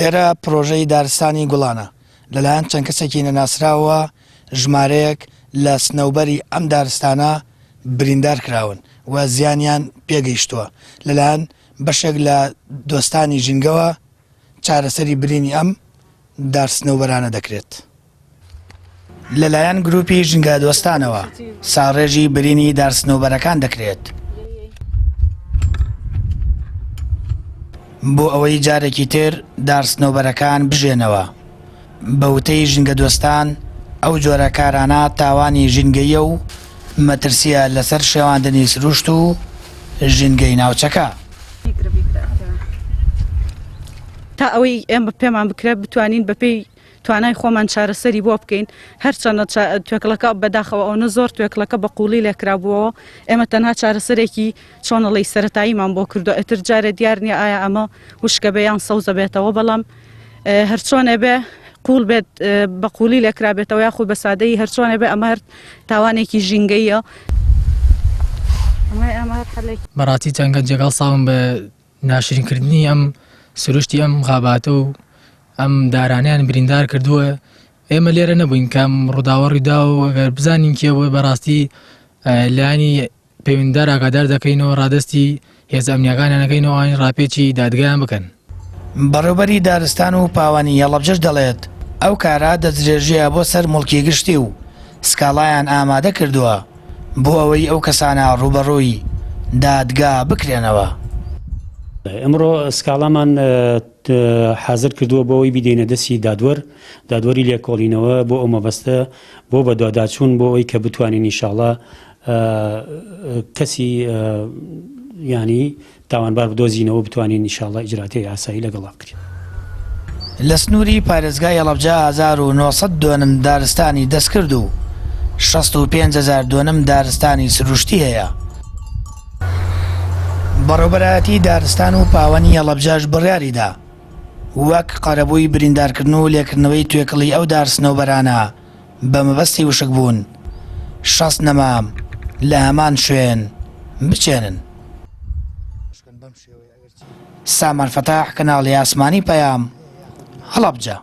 ئێرە پرۆژەی دارستانی گوڵانە، لەلایەن چەند کەسێکی نەناسراوەوە ژمارەیەک لە سنەوبەری ئەم دارستانە بریندار کراون و زیانیان پێگەیشتووە، لەلایەن بەشێک لە دۆستانی ژینگەوە چارەسەری برینی ئەم دارسنەوبەرانە دەکرێت. لەلایەن گروپی ژینگەدۆستانەوە ساڕێژی برینی دارسنەوبەرەکان دەکرێت. بۆ ئەوەی جارێکی تر دارسنەوبەرەکان بژێنەوە. بە وتەی ژینگەدۆستان ئەو جۆرە کارانە تاوانی ژینگەییە و مەترسییە لەسەر شێواندنی سروشت و ژینگەی ناوچەکە. تا ئەوەی ئێمە پێمان بکرێت بتوانین بەپێی توانای خۆمان چارەسەری بۆ بکەین هەرچەندە توێکڵەکە بەداخەوە ئەوەنە زۆر توێکڵەکە بە قوڵی لێکرابووەوە ئێمە تەنها چارەسەرێکی چۆنەڵی سەتاییمان بۆ کردو ئەتر جارێ دیار نییە ئایا ئەمە وشکە بێ یان سەوزە بێتەوە بەڵام هەرچۆنێ بێ قوڵ بێت بە قوڵی لێکرابێتەوە یاخود بە سادەیی هەرچۆنێ بێ ئەمە هەر تاوانێکی ژینگەیە. بەڕاستی چەند گەنجێک هەڵساون بە ناشرینکردنی ئەم سروشتی ئەم غاباتە و ئەم دارانیان بریندار کردووە ئێمە لێرە نەبووین کام ڕووداوە ڕوویدا و ئەگەر بزانین کێ بووە بەڕاستی لایەنی پەیوەندیدار ئاگادار دەکەینەوە ڕادەستی هێزە ئەمنیەکانیان ئەکەینەوە ئەوانیش ڕاپێچی دادگایان بکەن. بەڕێوبەری دارستان و پاوانی هەڵەبجەش دەڵێت، ئەو کارە دەستدرێژییە بۆ سەر موڵکی گشتی و سکاڵایان ئامادە کردووە بۆ ئەوەی ئەو کەسانە ڕووبەڕووی دادگا بکرێنەوە. ئەمڕۆ سکاڵامان حازر کردووە بۆ ئەوەی بیدەینە دەستی دادوەر، دادوەری لێکۆڵینەوە بۆ ئەو مەبەستە بۆ بەدواداچوون بۆ ئەوەی کە بتوانین ئینشاڵا کەسی یانی تاوانبار بدۆزینەوە بتوانین ئینشاڵا ئیجراتی یاسایی لەگەڵا بکرێت. لە سنووری پارێزگای هەڵەبجە 1900 دۆنم دارستانی دەستکرد و 65 هەزار دۆنم دارستانی سروشتی هەیە. بەڕێوەبەرایەتی دارستان و پاوەنی هەڵەبجەش بڕیاریدا وەک قەرەبووی بریندارکردن و لێکردنەوەی توێکڵی ئەو دارسنەوبەرانە بە مەبەستی وشکبوون 60 نەمام لە هەمان شوێن بچێنن. سامان فەتاح، کەناڵی ئاسمانی پەیام، هەڵەبجە.